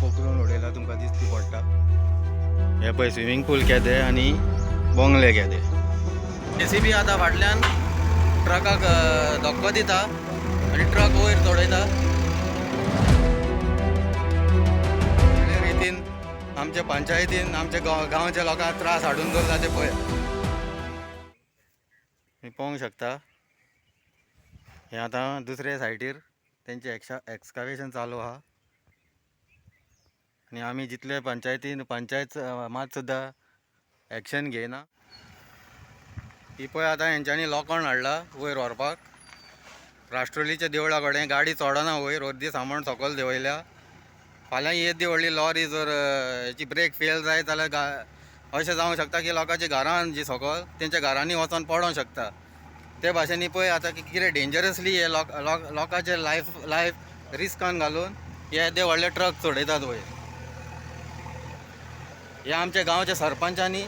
पोखरून उडयला, तुमकां दिसती पडटा. हे पळय स्विमींग पूल केदे आनी बोंगले केदे. जेसीबी आतां फाटल्यान ट्रकाक धक्को दिता आनी ट्रक वयर चडयता. रितीन आमच्या पंचायतीन आमच्या गांवच्या लोकांक त्रास हाडून दवरला ते पळय. तुमी पळोवंक शकता, हें आतां दुसरे सायटीर तेंचें एक्सकावेशन चालू आहा. आनी आमी जितले पंचायतीन पंचायत मात सुद्दां एक्शन घेयना. ही पळय आतां हेंच्यांनी लोखण हाडला वयर व्हरपाक. राष्ट्रोलीच्या देवळा कडेन गाडी चडना वयर, अर्दी सामान सकयल देंवयल्या. फाल्यां येदी व्हडली लॉरी जर हेची ब्रेक फेल जायत जाल्यार अशें जावंक शकता की लोकांच्या घरान जी सकयल तेंच्या घरांनी वचोन पडोंक शकता. ते भाशेन पळय आतां कितें डेंजरसली हे लोकांचे लायफ रिस्कान घालून हे येदे व्हडले ट्रक चडयतात वयर. हे आमच्या गांवच्या सरपंचांनी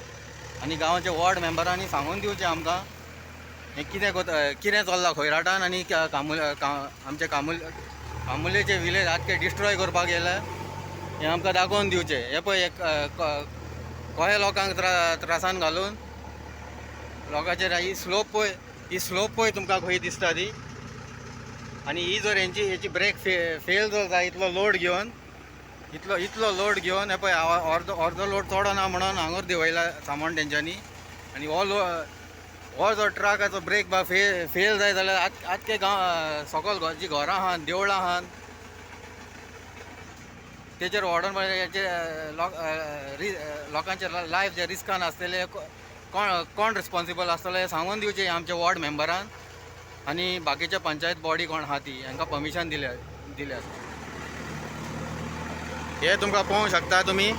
आनी गांवच्या वॉर्ड मेंबरांनी सांगून दिवचें आमकां हें कितें कितें चल्लां खंयराटान आनी आमच्या कामुलेचे विलेज आजके डिस्ट्रॉय करपाक येयला हें आमकां दाखोवन दिवचें. हें पळय एक कशें लोकांक त्रासान घालून लोकांचेर. ही स्लोप पळय, ही स्लोप पळय तुमकां खंय दिसता ती. आनी ही जर हेची ब्रेक फेल जर जाय, इतलो लोड घेवन, इतलो लोड घेवन, हे पळय अर्दो लोड चडना म्हणून हांगर देंवयला सामान तेंच्यांनी. आनी हो जो ट्रकाचो ब्रेक बा फेल जायत जाल्यार आजके गांव सकयल जी घरां आहात, देवळां आहात, तेचेर व्हडोन हेचे लोकांचे लायफ जे रिस्कान आसतले, कोण रिस्पोन्सिबल आसतलो हें सांगून दिवचें आमच्या वॉर्ड मेंबरान आनी बाकीच्या पंचायत बॉडी कोण आहा ती हांकां परमिशन दिल्या. हे तुमकां पळोवंक शकता तुमी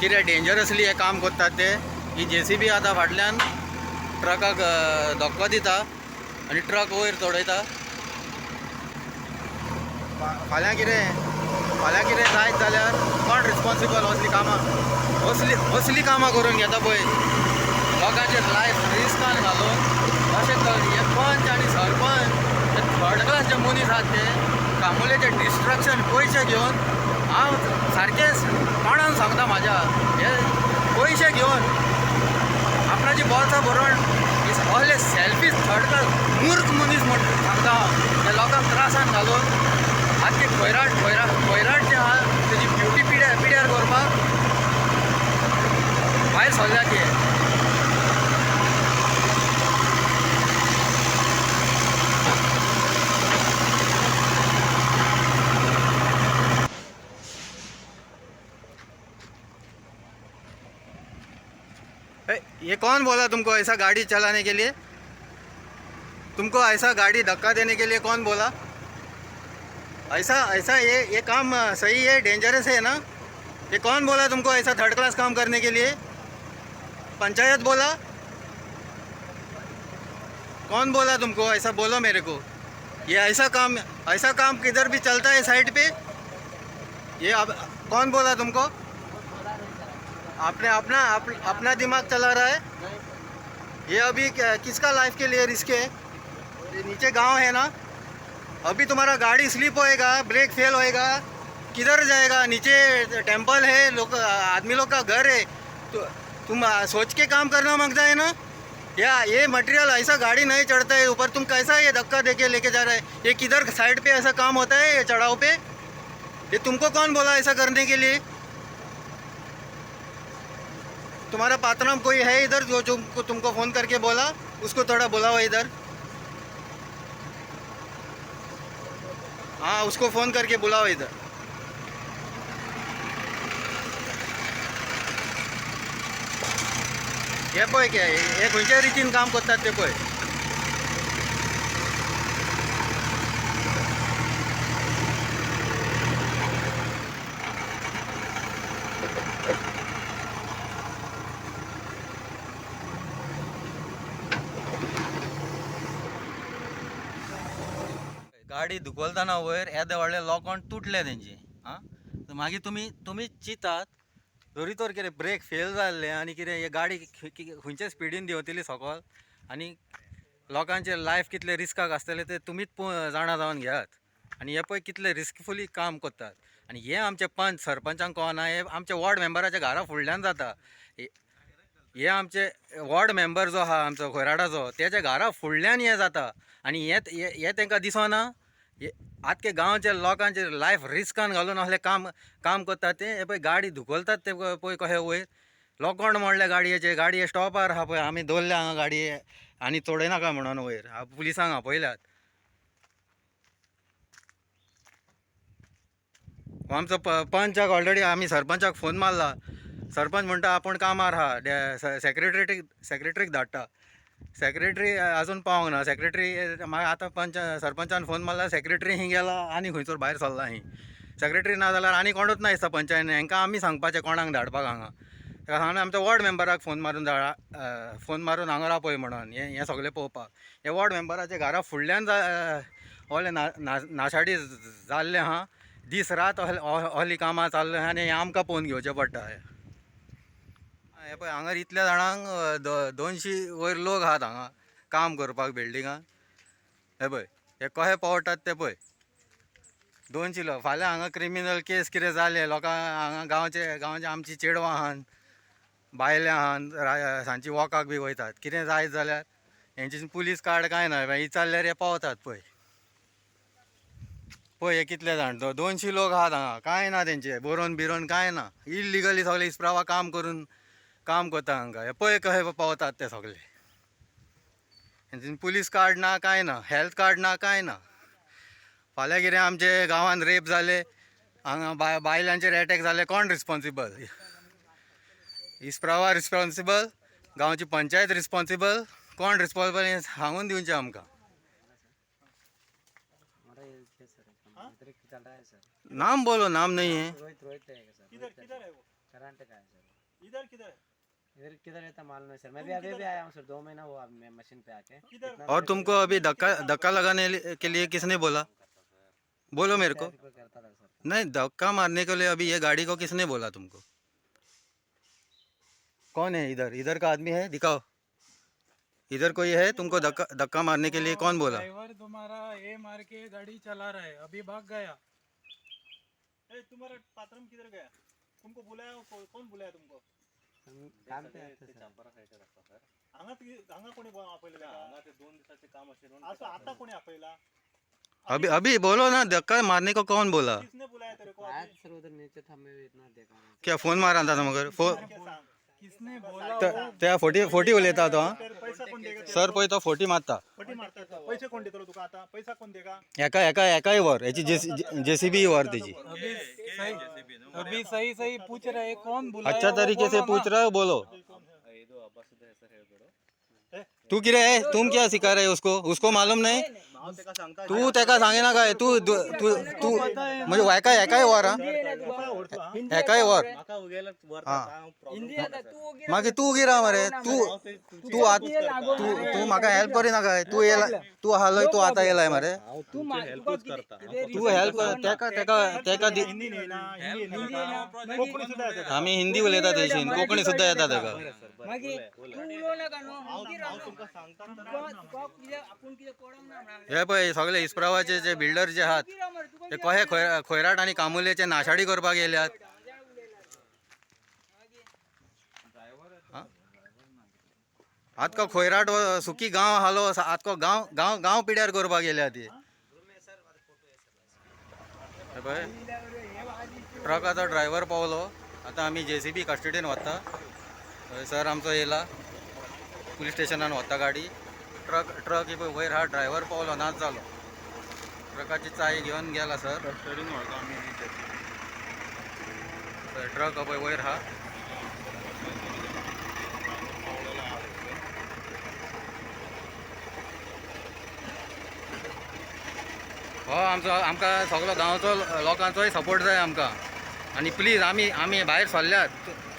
कितें डेंजरसली हें काम करतात ते. ही जेसीबी आतां फाटल्यान ट्रकाक धक्को दिता आनी ट्रक वयर चडयता. फाल्यां कितें जायत जाल्यार कोण रिस्पोन्सिबल? असली कामां असली कामां करून घेता पळय, लोकांचे लायफ रिस्कान घालून. अशें हे पंच आनी सरपंच हे थर्ड क्लास जे मनीस आहात ते कामुलेचें डिस्ट्रक्शन पयशे घेवन, हांव सारकें कोणाक सांगता म्हाज्या, हे पयशे घेवन आपणाची बोल्सां भरून असले सेल्फीश थर्ड क्लास मूर्ख मनीस म्हण सांगता हांव. ते लोकांक त्रासान घालून आजचे खैराट खैराट जे आहा तेजी ब्युटी पिड्यार करपाक भायर सरल्या ते. ये कौन बोला तुमको ऐसा गाड़ी चलाने के लिए? तुमको ऐसा गाड़ी धक्का देने के लिए कौन बोला? ऐसा ऐसा ये काम सही है, डेंजरस है ना? ये कौन बोला तुमको ऐसा थर्ड क्लास काम करने के लिए? पंचायत बोला? कौन बोला तुमको ऐसा? बोलो मेरे को। ये ऐसा काम किधर भी चलता है साइड पे? ये अब कौन बोला तुमको? आपने अपना दिमाग चला रहा है। ये अभी किसका लाइफ के लिए रिस्क है? ये नीचे गांव है ना, अभी तुम्हारा गाड़ी स्लिप होएगा, ब्रेक फेल होएगा, किधर जाएगा? नीचे टेम्पल है, लोग आदमी लोग का घर है। तो तुम सोच के काम करना मांगता है ना? या ये मटेरियल ऐसा गाड़ी नहीं चढ़ता है ऊपर, तुम कैसा ये धक्का दे के लेके जा रहे हैं? ये किधर साइड पे ऐसा काम होता है ये चढ़ाव पे? ये तुमको कौन बोला ऐसा करने के लिए? तुम्हारा पात्राम कोई है इधर जो तुमको फ़ोन करके बोला? उसको थोड़ा बुलाओ इधर। हाँ, उसको फ़ोन करके बुलाओ इधर। हे पळय के हे खंयच्या रितीन काम करतात ते पळय. गाडी धुकलतना वयर येदे व्हडले लोखण तुटले तेंचे. आं, मागीर तुमी चिंतात जरी तर कितें ब्रेक फेल जाल्ले आनी कितें हे गाडी खंयच्या स्पिडीन देंवतली सकयल आनी लोकांचे लायफ कितले रिस्काक आसतले ते तुमीच जाणा जावन घेयात. आनी हे पळय कितले रिस्कफुली काम करतात. आनी हे आमचे पंच सरपंचांक कळना, हे आमच्या वॉर्ड मेंबराच्या घरा फुडल्यान जाता. हे आमचे वॉर्ड मेंबर जो आहा आमचो खैराटाचो, तेच्या घरा फुडल्यान हें जाता. आनी हे हे तांकां दिसना. हे आतके गांवच्या लोकांचे लायफ रिस्कान घालून असलें काम काम करतात ते. हे पळय गाडी धुकलतात ते पळय कशे वयर लोकोंड मोडले गाडयेचे. गाडये स्टॉपार आहा पळय, आमी दवरल्या हांगा गाडये आनी चडयनाका म्हणून वयर पुलिसांक आपयल्यात. आमचो पंचाक ऑलरेडी आमी सरपंचाक फोन मारला. सरपंच म्हणटा आपूण कामार आहा, सेक्रेटरीक धाडटा. सेक्रेटरी अजून पावंक ना. सेक्रेटरी मागीर आतां पंच सरपंचान फोन मारला, सेक्रेटरी ही गेला आनी खंयसर भायर सरला ही. सेक्रेटरी ना जाल्यार आनी कोणूच ना दिसता पंचायतीन. हांकां आमी सांगपाचें कोणाक धाडपाक हांगा. ताका सांगलें आमच्या वॉर्ड मेंबराक फोन मारून धाडा, फोन मारून हांगा रापय म्हणून हें हें सगळें पळोवपाक. हे वॉर्ड मेंबराच्या घरा फुडल्यान ओले नाशाडी जाल्लें आहा. दीस रात असलीं कामां चाललीं आहा आनी हें आमकां पळोवन घेवचें पडटा. हे पळय हांगा इतल्या जाणांक 200 वयर लोक आहात हांगा काम करपाक बिल्डिंगान. हे पळय हे कशे पावतात ते पळय 200 लोक. फाल्यां हांगा क्रिमिनल केस कितें जालें लोकांक हांगा गांवचे गांवचे आमची चेडवां आहान, बायलां आहान, सांजची वॉकाक बी वयतात. कितें जायत जाल्यार हेंची पुलीस कार्ड कांय ना, विचारल्यार हे पावतात. पळय पळय हे कितले जाण 200 लोक आहात हांगा. कांय ना तेंचे बरोवन बिरोवन कांय ना. इल्लिगली सगळे इस्प्रावा काम करून काम करता हांगा. हे पळय कशे पावतात ते सगळे. हेंचे पुलीस कार्ड ना, कांय ना, हेल्थ कार्ड ना, कांय ना. फाल्यां कितें आमचे गांवांत रेप जाले, हांगा बायलांचेर एटॅक जाले, कोण रिस्पोन्सिबल? इस्प्रावा रिस्पोन्सिबल, गांवची पंचायत रिस्पोन्सिबल, कोण रिस्पोन्सिबल हें सांगून दिवचें आमकां. नाम बोलो. नाम नहीं है. रोहित रोहित है सर. किधर किधर है वो? कर्नाटक है सर. इधर किधर है? इधर किधर रहता मालूम है सर. मैं भी अभी भी आया हूँ सर, 2 महीना हुआ मैं मशीन पे आके. किधर? और तुमको अभी धक्का धक्का लगाने के लिए किसने बोला? बोलो मेरे को. करता था सर. नहीं, धक्का मारने के लिए अभी ये गाड़ी को किसने बोला तुमको? कौन है इधर? इधर का आदमी है, दिखाओ. इधर कोई है? तुमको धक्का धक्का मारने के लिए कौन बोला? ड्राइवर तुम्हारा ए मार के गाड़ी चला रहा है, अभी भाग गया. ए, तुम्हारा पात्रम किधर गया? तुमको बुलाया? कौन बुलाया तुमको? काम पे आते सर. हांगा हांगा कोणी आपयलें? हांगा ते 2 दिसाचे काम आशिल्लें. असो आता कोणी आपयला? अभी अभी बोलो ना, धक्का मारने को कौन बोला? किसने बुलाया तेरे को? आया सर उधर नीचे था, मैं भी इतना देखा नहीं. क्या फोन मारा था मगर फोन किसने बोला? त्या फोटी फोटी उलयता तो. पैसा कोण देगा? सर पळय तो फोटी मारता. फटी मारता. पैसे कोण देतलो तुका आता? पैसा कोण देगा? एका एका एकाय व्हर हेची जेसीबी व्हर तेजी. अभी सही, अभी सही सही पूछ रहे कौन बुलाया? अच्छा तरीके से पूछ रहा है, बोलो. तू कितें, तुम क्या सिखा रहे उसको? उसको मालूम नहीं. तू तेका सांगिना काय? तू तू तू म्हणजे एका एकाय वर हा, एकाय वर. मागीर तूं उगी राव मरे. तू तू तू तू म्हाका हेल्प करिना काय? तूं येयला, तूं आहलोय, तूं आतां येयलाय मरे. तूं हेल्प कर तेका तेका तेका. हिंदी न्ही ना, हिंदी कोंकणी सुद्दां येता. आमी हिंदी उलयता तेशीन, कोंकणी सुद्दां येता तेका. हे पळय सगळे इस्प्रावाचे जे बिल्डर जे आहात ते कशे खैराट आनी कामुलेचे नाशाडी करपाक येयल्यात. आतको खैराट सुकी गांव आसलो, आतको गांव गांव गांव पिड्यार करपाक येयल्यात ते. हे पळय ट्रकाचो ड्रायव्हर पावलो. आतां आमी जेसीबी कस्टडीन वता. सर आमचो येयला, पुलीस स्टेशनान वता गाडी. ट्रक ट्रक ही पळय वयर आहा, ड्रायव्हर पावलो, नाच जालो. ट्रकाची चाय घेवन गेला सर. कस्टडीन व्हरता आमी. ट्रक पळय वयर आहा. हो आमचो आमकां सगलो गांवचो लोकांचोय सपोर्ट जाय आमकां. आनी प्लीज आमी आमी भायर सरल्यात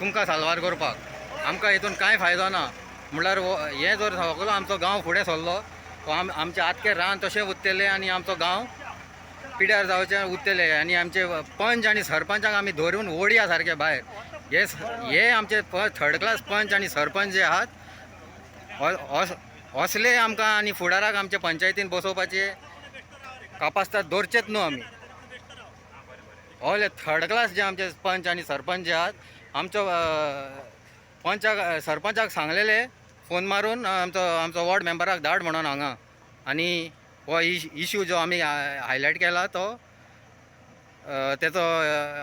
तुमकां साल्वार करपाक. आमकां हितून कांय फायदो ना. म्हणल्यार हें जर सगलो आमचो गांव फुडें सरलो तो आमचें आतकें रान तशें उरतलें आनी आमचो गांव पिड्यार जावचें उरतलें. आनी आमचे पंच आनी सरपंचाक आमी धरून ओडया सारके भायर. हे हे आमचे थर्ड क्लास पंच आनी सरपंच जे आहात असले आमकां आनी फुडाराक आमचे पंचायतीन बसोवपाचे कापास्ताद दवरचेच न्हू आमी. ऑल थर्ड क्लास जे आमचे पंच आनी सरपंच जे आहात, आमचो पंचाक सरपंचाक सांगलेले फोन मारून आमचो आमचो वॉर्ड मेंबराक धाड म्हणून हांगा आनी हो इशू जो आमी हायलायट केला तो तेचो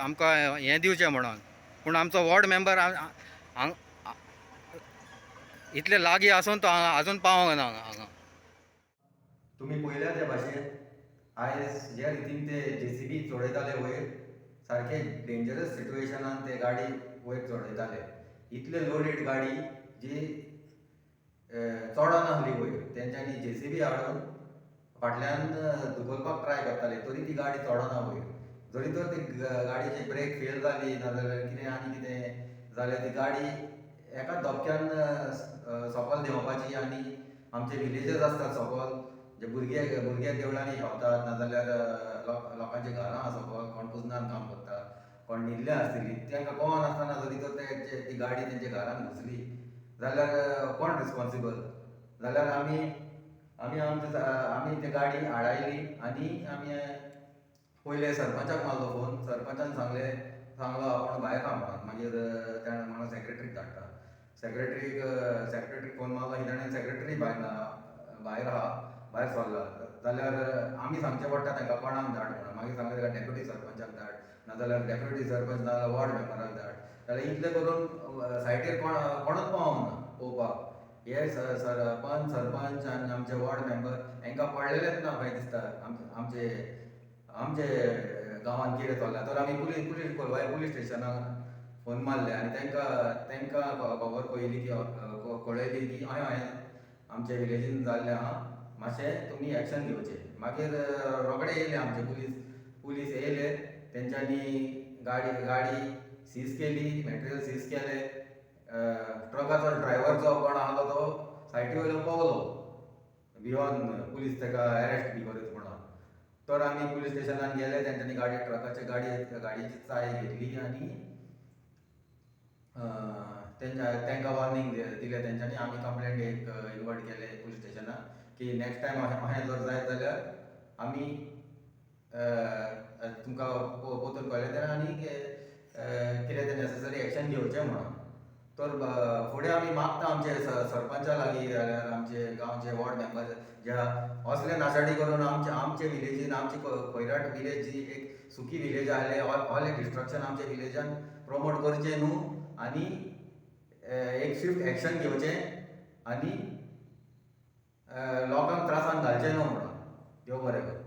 आमकां हें दिवचें म्हणून. पूण आमचो वॉर्ड मेंबर इतले लागीं आसून तो हांगा अजून पावोंक ना हांगा. तुमी पळयल्या त्या भाशेन आयज ज्या रितीन ते जेसीबी चडयताले वयर, सारके डेंजरस सिट्युएशनान ते गाडी वयर चडयताले. इतले लोडेड गाडी जी चडनासली वयर, तेंच्यांनी जेसीबी हाडून फाटल्यान धुकलपाक ट्राय करताले, तरी ती गाडी चडना वयर. जरी तर ती गाडयेची ब्रेक फेल जाली नाजाल्यार कितें आनी कितें जाल्यार ती गाडी एका धपक्यान सोकोल देंवपाची. आनी आमचे विलेजर्स आसतात सोकोल, जे भुरगे भुरगे देवळांनी हेवतात नाजाल्यार लोकांच्या घरां आसा सोकोल, कोण कुजनान काम करता, कोण न्हिदले आसतली, तांकां कोण नासतना जरी तर ते ती गाडी तेंच्या घरान घुसली जाल्यार कोण रिस्पोन्सिबल? जाल्यार आमी आमी आमचे आमी ती गाडी आडायली आनी आमी पयले सरपंचाक मारलो फोन. सरपंचान सांगलें, सांगलो आपूण भायर आहा म्हणून. मागीर तेणें म्हणून सेक्रेटरीक धाडटा, सेक्रेटरीक सेक्रेटरीक फोन मारलो, ताणें सेक्रेटरी भायर ना, भायर आहा, भायर सरला. जाल्यार आमी सांगचें पडटा तांकां कोणाक धाड म्हणून. मागीर सांगलें ताका डेप्युटी सरपंचाक धाड, नाजाल्यार डेप्युटी सरपंच नाजाल्यार वॉर्ड मेंबराक धाड. जाल्यार इतलें करून सायटीर कोण कोणूच पावोंक ना पळोवपाक. हे सरपंच सरपंच आनी आमचे वॉर्ड मेंबर हेंकां पडलेलेच ना खंय दिसता आमचे आमचे गांवांत कितें चल्लां. तर आमी पुलीस पुलीस कोलवाळे पुलीस स्टेशनाक फोन मारले आनी तांकां तांकां खबर पळयली की कळयली की हय हय आमच्या विलेजीन जाल्लें आहा, मातशें तुमी एक्शन घेवचें. मागीर रोखडे येयले आमचे पुलीस, पुलीस येयले, तेंच्यांनी गाडी गाडी सीज केली, मटेरियल सीज केलें. ट्रकाचो ड्रायवर जो कोण आहलो तो सायटी वयलो पावलो भियोन पुलीस ताका अरेस्ट बी करीत म्हणून. तर आमी पुलीस स्टेशनान गेले, तेंच्यांनी गाडी ट्रकाचे गाडी गाडयेची चाय घेतली आनी तेंच्या तांकां वॉर्निंग दिलें. तेंच्यांनी आमी कंप्लेंट एक इन्वर्ट केलें पुलीस स्टेशनाक की नेक्स्ट टायम अशें जर जायत जाल्यार आमी तुमकां पोतून कळ्ळें तेन्ना आनी कितें तें नेसेसरी एक्शन घेवचें म्हणून. तर फुडें आमी मागता आमचे सरपंचा लागीं जाल्यार आमचे गांवचे वॉर्ड मेंबर जे असले नाशाडी करून आमचे आमचे विलेजीन आमची खैराट विलेज जी एक सुकी विलेज आहले, ऑल डिस्ट्रक्शन आमच्या विलेजान प्रमोट करचें न्हू आनी एक स्विफ्ट एक्शन घेवचें आनी लोकांक त्रासान घालचें न्हू म्हणून. देव बरें करूं.